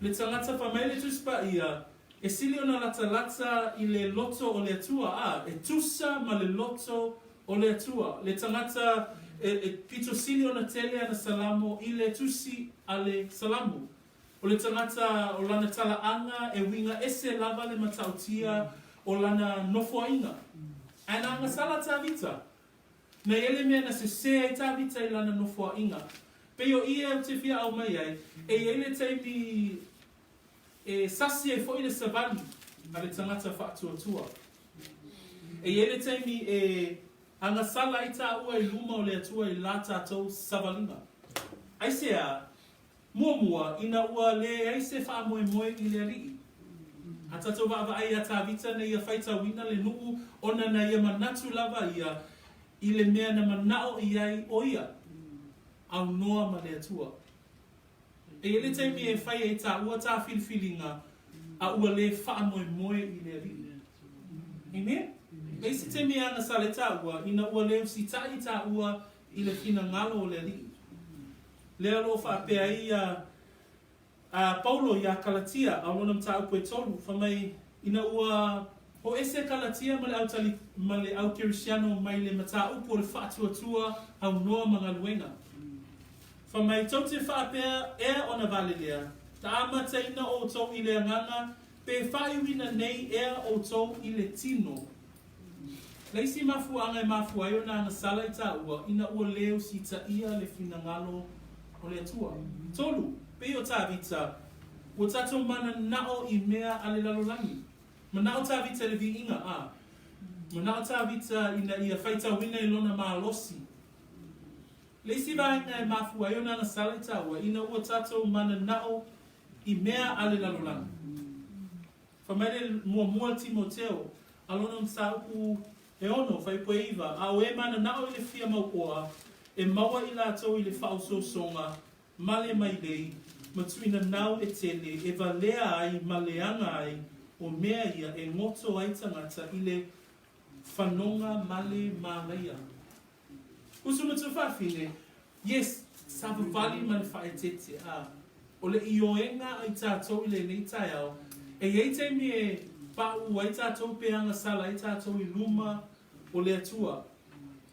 le tagata fai mai le Tusi Paia, e sili ona latalata i le loto o le Atua, a, e tusa ma le loto o le Atua, le tagata e, e pito sili ona tele ana Salamo i le Tusi a le Salamo. O le tagata o lana talaaga e uiga ese lava le matautia o lana nofoaiga. Ae na agasala Tavita. Na i ai le mea na sesē ai Tavita i lana nofoaiga. Pei o i e ou te fia aumai ai, e i ai le taimi e sasi ai foi le savali a le tagata faatuatua. E i ai le taimi e agasala ai tāua i luma o le Atua i la tātou savaliga. Aisea? Muamua, ina ua leai se faamoemoe i le Alii. A tatou vaavaai iā Tavita na ia faitauina le nuu ona na ia manatu lava ia i le mea na manao i ai o ia, aunoa ma le Atua. E i ai le taimi e fai ai tāua tā filifiliga a ua le faamoemoe i le Alii. Amen? E i ai se taimi e agasala ai tāua ina ua le usitai tāua i le finagalo o le Alii. Lea o lo o faapea ai a a Paulo iā Kalatia, a o lona mataupu e tolu, fai mai, ina ua hoʻese Kalatia ma le autali, ma le au Kerisiano mai le mataupu o le faatuatua aunoa ma galuega. Fai mai, tou te faapea ea ona valelea, ta amataina outou i le agaga, pe faaiuina nei ea outou i le tino. Le isi mafuaaga e mafua ai ona agasala i tāua, ina ua le usitaia le finagalo o le Atua. Tolu, pei o Tavita, ua tatou mananao i mea a le lalolagi. Manao Tavita i le viiga, a. Manao Tavita ina ia faitauina i lona malosi. Le isi vaega e mafua ai ona agasala i tāua, ina ua tatou mananao i mea a le lalolagi. Fai mai le muamua Timoteo, a lona mataupu e ono, fuaiupu e iva, A o e mananao i le fia mauoa, e maua i latou i le faaosoosoga ma le mailei, ma tuuina nau e tele, e valea ai ma leaga ai o mea ia e goto ai tagata i le fanoga male malaia. Uso ma tuafafine, yes, savavali ma le faaeteete, a o le ioega a i tatou i lenei taeao, e i ai taimi e pauu ai tatou pe agasala ai tatou i luma o le Atua.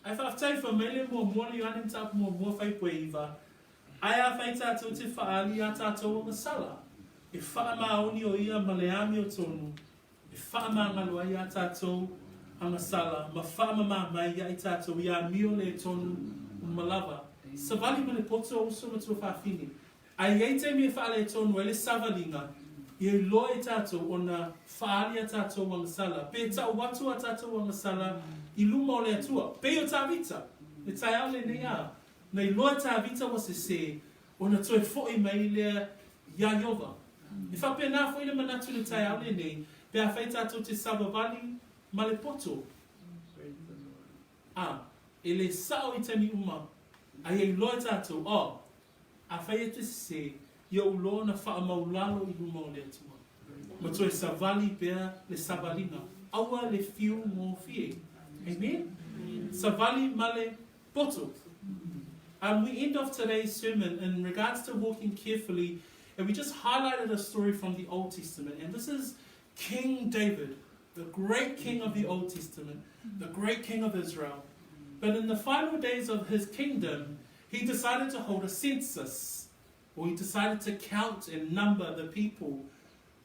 Ae faafetai fai mai le muamua le Ioane Mataupu muamua faipue iva, Ae afai tatou te faaali iā tatou agasala, e faamaoni o Ia ma le amiotonu, e faamagalo ai iā tatou agasala ma faamamā mai ia i tatou i amio le tonu uma lava. Savali ma le poto o uso ma tuafafine. Ae i ai taimi e faaletonu ai le savaliga, ia iloa e tatou ona faaali a tatou agasala, pe tau atu a tatou agasala i luma o le Atua. Pei o Tavita, le taeao lenei a, na iloa e Tavita ua sese, ona toe foʻi mai lea iā Ieova. E faapena foi le manatu i le taeao lenei, pe afai tatou te savavali ma le poto. A, e le sao i taimi uma, a ia iloa e tatou, oh, afai e te sese, ia ou loa ona faamaulalo i luma o le Atua, ma toe savali pea le savaliga. Aua le fiu gofie. Amen? Savali ma le poto. We end off today's sermon in regards to walking carefully, and we just highlighted a story from the Old Testament, and this is King David, the great king of the Old Testament, the great king of Israel. But in the final days of his kingdom, he decided to hold a census, or he decided to count and number the people.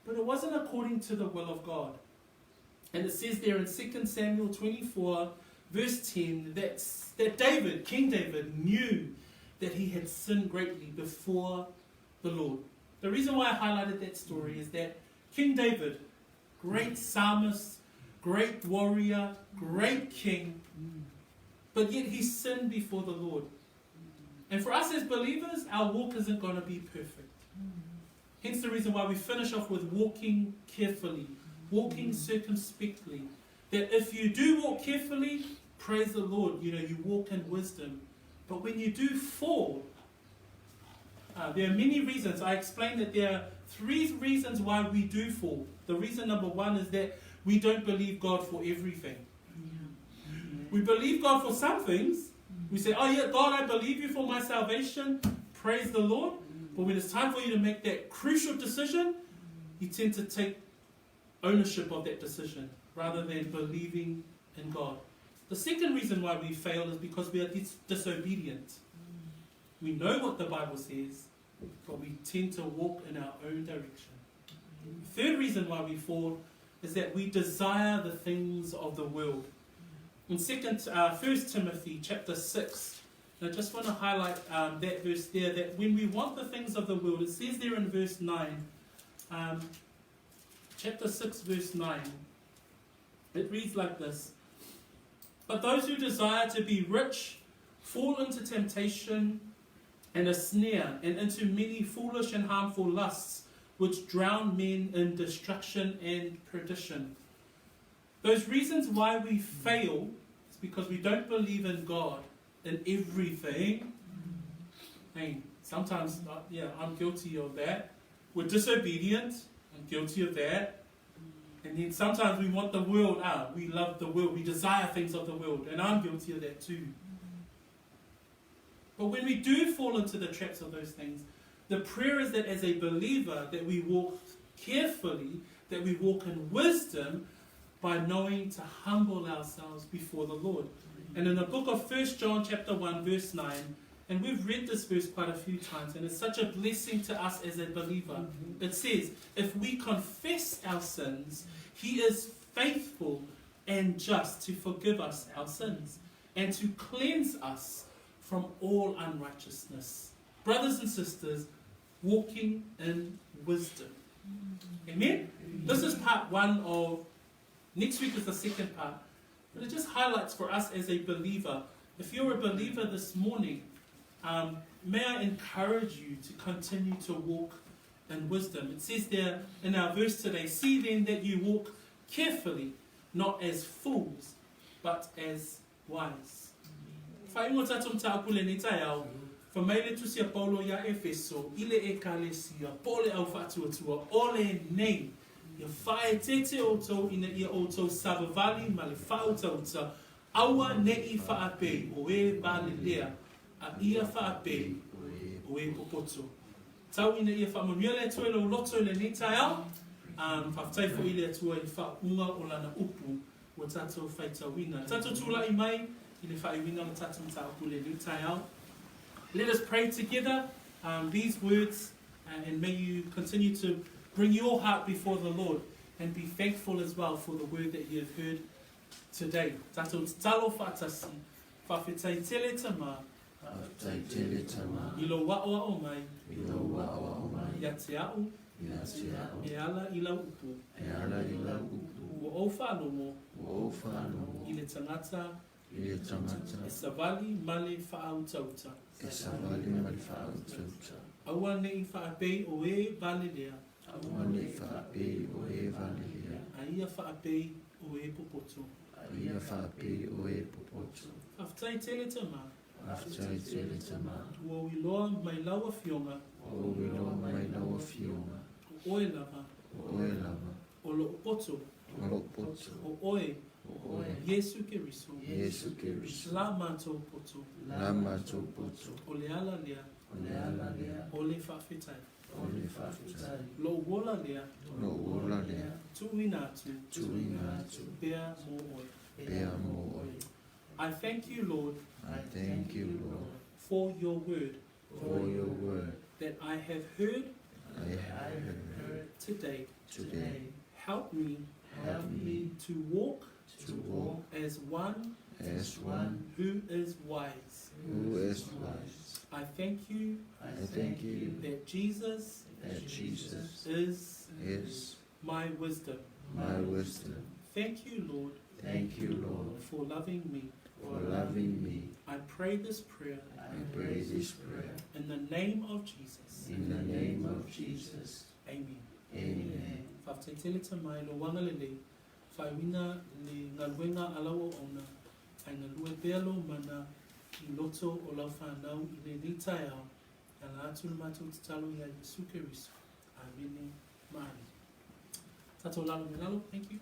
But it wasn't according to the will of God. And it says there in 2 Samuel 24, verse 10, that, that David, King David, knew that he had sinned greatly before the Lord. The reason why I highlighted that story is that King David, great psalmist, great warrior, great king, but yet he sinned before the Lord. And for us as believers, our walk isn't going to be perfect. Hence the reason why we finish off with walking carefully, walking circumspectly. That if you do walk carefully, praise the Lord, you know, you walk in wisdom. But when you do fall, there are many reasons. I explained that there are three reasons why we do fall. The reason number one is that we don't believe God for everything. We believe God for some things. We say, oh yeah, God, I believe you for my salvation. Praise the Lord. But when it's time for you to make that crucial decision, you tend to take ownership of that decision rather than believing in God. The second reason why we fail is because we are disobedient. We know what the Bible says, but we tend to walk in our own direction. The third reason why we fall is that we desire the things of the world. In 1 Timothy chapter 6, and I just want to highlight that verse there, that when we want the things of the world, it says there in verse 9, chapter 6, verse 9, it reads like this: But those who desire to be rich fall into temptation and a snare, and into many foolish and harmful lusts, which drown men in destruction and perdition. Those reasons why we fail is because we don't believe in God in everything. Hey, sometimes, I'm guilty of that. We're disobedient. I'm guilty of that. And then sometimes we want the world. We love the world. We desire things of the world. And I'm guilty of that too. But when we do fall into the traps of those things, the prayer is that as a believer, that we walk carefully, that we walk in wisdom by knowing to humble ourselves before the Lord. And in the book of 1 John chapter 1 verse 9, and we've read this verse quite a few times, and it's such a blessing to us as a believer. It says, if we confess our sins, he is faithful and just to forgive us our sins and to cleanse us from all unrighteousness. Brothers and sisters, walking in wisdom. Amen? This is part one of, next week is the second part. But it just highlights for us as a believer. If you're a believer this morning, may I encourage you to continue to walk in wisdom. It says there in our verse today, see then that you walk carefully, not as fools, but as wise. Whaingo tatou mataupu lenei taeao, fa mai le tusi a Paulo iā Efeso i le Ekalesia po o le au faatuatua o lenei. Ia faaeteete outou ina ia outou savavali ma le faautauta, aua ne i faapei o e valelea, a ia faapei o e popoto. Tau ina ia faamanuia le Atua i lou loto i lenei taeao. Um, faafetai foi i le Atua i le faauuga o Lana upu ua tatou faitauina. Tatou tulai mai i le faaiuina o le tatou mataupu i lenei taeao. Let us pray together these words and may you continue to bring your heart before the Lord and be thankful as well for the word that you have heard today. Tatou tatalo faatasi, faafetai tele Tama. Faafetai tele Tama. I lou aoao mai. I lou aoao mai. Ia te a'u. Ia te a'u. E ala i lau upu. E ala i lau upu. Ua ou faalogo. Ua ou faalogo. I le tagata. I le tagata. E savali ma le faautauta. E savali ma le faautauta. Aua ne i faapei o e valelea. Aua ne i faapei o e valelea. A ia faapei o e popoto. A ia faapei o e popoto. Faafetai tele Tama. Faafetai tele Tama. Ua ou iloa mai lau Afioga. Ua ou iloa mai lau Afioga. O oe lava. O oe lava. O lou poto. O lou poto. O oe. O oe. Iesu Keriso. Iesu Keriso. La matou poto. La matou poto. O le ala lea. O le ala lea. O le faafetai. O le faafetai. Lou ola lea. Lou ola lea. Tuuina atu. Tuuina atu. Pea mo oe. Pea mo oe. I thank you, Lord. I thank you, Lord. For your word. For your word. That I have heard. I have heard. Today. Today. Help me. Help me. To walk. To walk. As one. As one. Who is wise. Who is wise. I thank you. I thank you. That Jesus. That Jesus. Is. Is. My wisdom. My wisdom. Thank you, Lord. Thank you, Lord. For loving me. For loving me. I pray this prayer. I pray this prayer. In the name of Jesus. In the name of Jesus. Amen. Amen. Faafetai tele Tama i lou agalelei, faaiuina le galuega a lau auauna, ae galue pea lou mana i loto o lau fanau i lenei taeao, e ala atu le matou tatalo ia Iesu Keriso. Amene ma amene. Tatou lalo me lalo. Thank you.